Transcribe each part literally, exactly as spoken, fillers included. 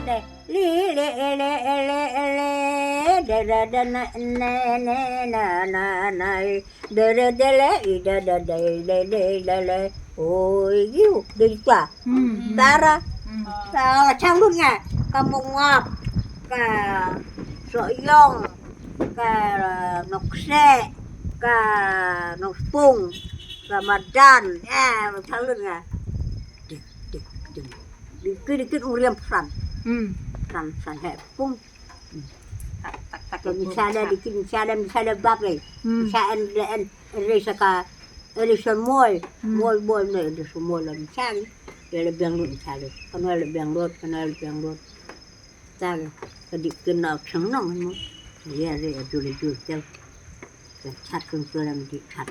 Li, li, li, li, li, da, da, da, na, na, na, na, na, na, da, da, da, le, i, da, da, da, le, le, le, le. Oi, iu, da, da. Hmm. Tara. Hmm. Ka la chang lut nga. Ka Mongap. Ka Sohiong. Ka Nongkseh. Ka Nongspung. Ka Madan. Eh, chang lut nga. Ding, ding, ding. Dikit, dikit u riam Fran. Hmm. Fran, Fran, he, pung. Tak, tak, tak, tak, tak. Misalnya dikit, misalnya, misalnya bab ni. Hmm. Misalnya, en, en, en, resa ka, resa mol, hmm, mol, mol, ni, resa mol lah misalnya. Dia lebih lut misalnya. Kena lebih lut, kena lebih lut. Tar, ka dikit na chang nong mo. Dia re, jul, jul, jul. Ka chat kun tu lam di chat.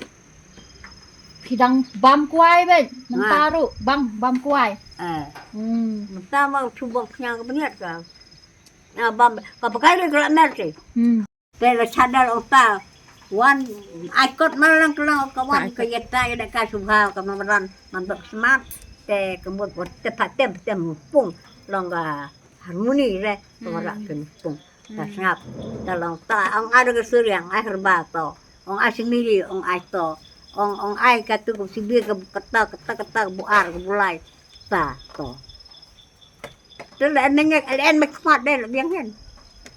Phi dang bam kwai beit, mynta ruh bang bam kwai. Eh. Hmm. Mynta ma u chu bang pynïang ka bniat ka. Na bam ka pakai le ka la mer te. Hmm. Te la chadar ong ta. Wan ai kot ma lang ka lang ka wan ka yet ta ïa ka subha ka ma madan man bak smat. Te ka mut wat te pha tem tem pung long ka harmoni re ka wara ken pung. Ta sngap, ta long ta, ong ai da ka suriang, ai herba to. Ong ai semiri, ong ai to. Ong, ong ai katu ka sibi ka kata, kata, kata, ka buar, ka bulai. Ta, to. Te la en mengek, la en mek khmat de, la biang hen.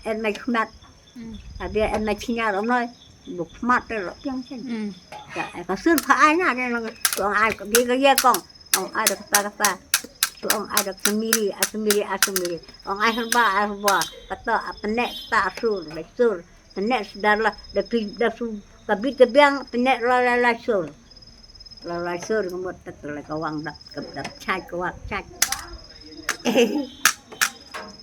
En mek khmat. Hmm. Abia en mek chinyar, ong noi. Bu khmat de, la biang hen. Hmm. Ka, ka sur pha ai na, de, long, ong ai, ka bi ka ye kong. Ong ai da kata kata. Ong ai da semiri, a semiri, a semiri. Ong ai herba, ai herba. Kata a pene kata a sur, da sur. Pene sdar lah, da pi, da su, ka bit ka biang, pene la la la sur. La la sur, ka mut ta la ka wang dap, ka dap chai, ka wang chai.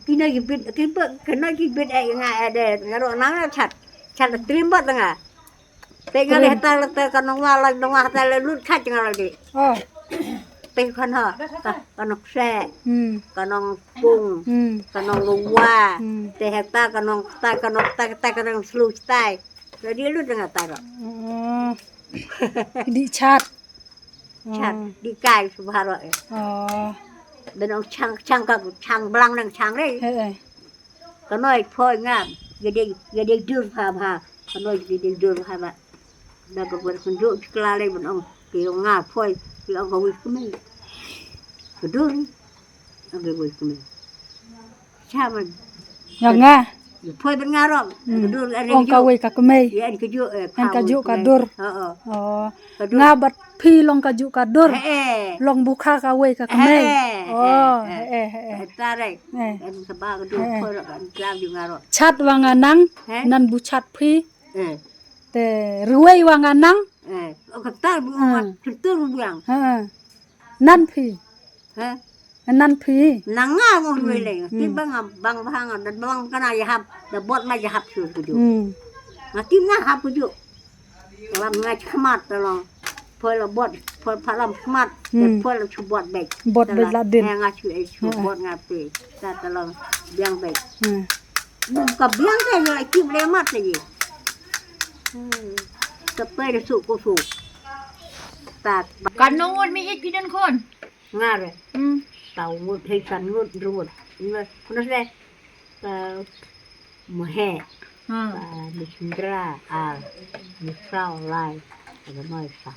Kino ki bit, ki bit, kino ki bit eh nga eh de, nga ro nang chat. Chat la trim bat nga. Te nga le hata le te ka nong wa la nong wa hata le lut khat nga la di. Oh. Te khan ha, ka, ka nong se, hmm, ka nong pung, hmm, ka nong lungwa, hmm, te hata ka nong ta, ka nong ta, ta ka nong slu tai. Jadi lut nga ta ro. Oh. Di chat. Chat, oh, di kai su bharo eh. Oh. Benong chang, chang ka, chang blang nang chang re. Eh, eh. Ka noi phoi nga, ya dei, ya dei dur pha bha. Ka noi ya dei dur pha bha. Da ka ber kun juk chikla le ban ong, ki ong nga phoi, ki ong ka wei kmei. Ka dur, ong ka wei kmei. Cha ban. Ya nga. Ya phoi ban nga rong. Hmm. Ka dur, ong ka wei ka kmei. Ya, en ka juk, eh, en ka juk ka dur. Oh, oh. Oh. Ka dur. Nga bad phi long ka juk ka dur. Eh, eh. Long bukha ka wei ka kmei. Eh, eh, oh, eh, eh, eh, eh. Ta rai. Eh. En ka ba ka dur, eh, eh, ko ra ka dur ju nga ro. Chat wa nga nang, eh, nan bu chat phi. Eh. Te ruwei wa nga nang. Eh. O ka ta bu, hmm, wa, tur bu yang. Ha. Nan phi. Ha? Nan phi. Nang nga ngong, hmm, ruwei le. Hmm. Ti bang, bang, bang, da bang kana ya hap, da bot ma ya hap sur ku ju. Hmm. Nga ti nga hap ku ju. Lam nga chkhmat ta long. Phoi la bot, phoi pha lam khmat. Hmm. Phoi la chu bot bek. Bot bek la din. Nga chu e chu, ha, bot nga te. Ta ta long biang bek. Hmm. Bum ka biang te ya ki le mat te ye. Hmm. Ka pe de su ku su. Ta. Kan nong ngut mi ik phi don khun. Nga re. Hmm. Saw ngut, hei san ngut, hynriew ngut. Nga, kuna se. Ka Mohe. Hmm. Ka Misindra, a, Misaw, lai. Ka Mohe saw.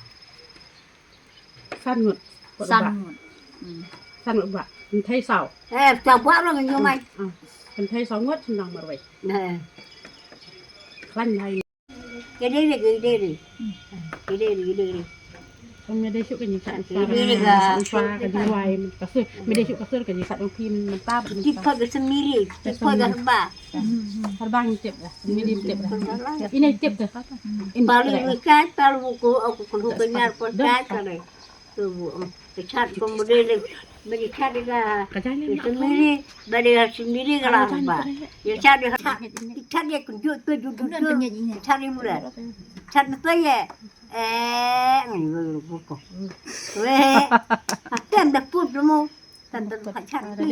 San ngut. San ngut. Hmm. San ngut ba. Nthei saw. Eh, saw ba rong nyu mai. Hmm. Nthei saw ngut sendang marwei. Nah. Klan lai. Ka dei re, ka dei re. Ka dei re, ka dei re. Ka me dei suk ka jingsat. Ka dei re ka. Ka dei wai, ka sur. Me dei suk ka sur ka jingsat ong phi mynta. Tip ka semiri, tip ka herba. Herba ngi tip dah. Me dei tip dah. Ini tip dah. Palu ikat, palu buku, aku kudu kenyar percaya kali. Tu bu. Ka chat ko mode le, ba dei chat de ka, ka jai le, ka semiri, ba dei ka semiri ka la ba. Ya chat de, chat de kun ju tu ju tu tu. Chat de mula. Chat de tu ye. Eh, ngi bu bu ko. We. Tem da put mo. Tem da chat. Tem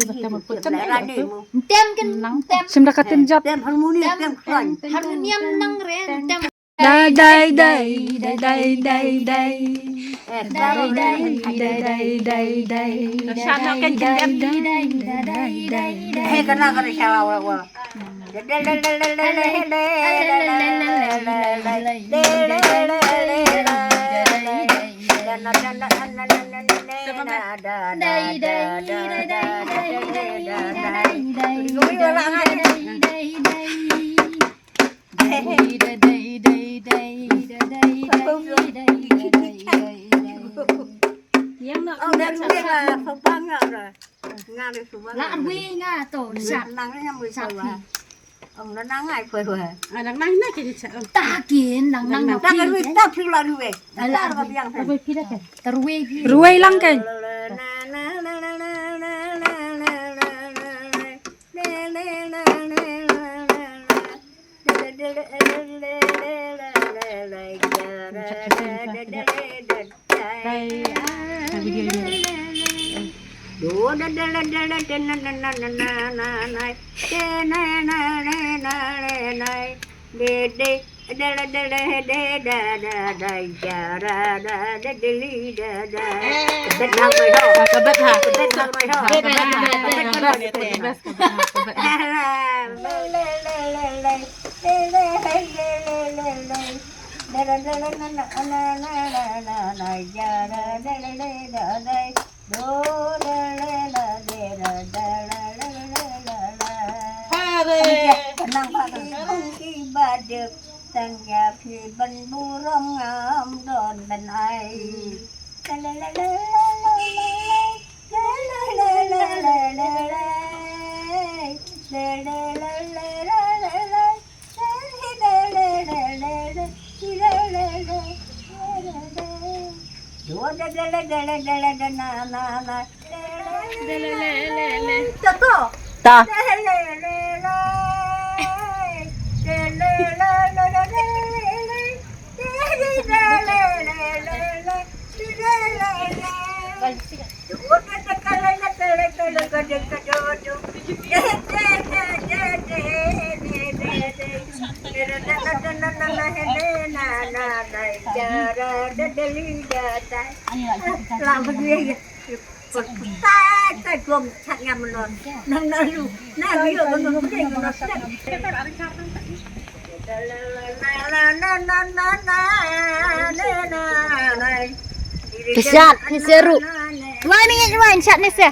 kin tem. Sim da ka tem jap. Tem harmoni, tem klan. Harmonium nang re, tem. Dai, dai, dai, dai, dai, dai, dai. Eh, dai, dai, dai, dai, dai, dai. Shan no kan jendem. Dai, dai, dai, dai, dai, dai. Eh, kena, kena, shala, wala, wala. Lah rwai nga to, sat. Sat. Ong na nang ai poi wa. Ah, nang nang na kin cha. Ta kin, nang nang na. Ta kin, ta phi la rwai. Ala rwai. Rwai phi da ke. Ta rwai phi. Rwai lang ke. Hare. Tang ïa phi ban burom ngam don ban ai. Ta. Phi shat, phi syruk. Wai ni, wai shat ni se.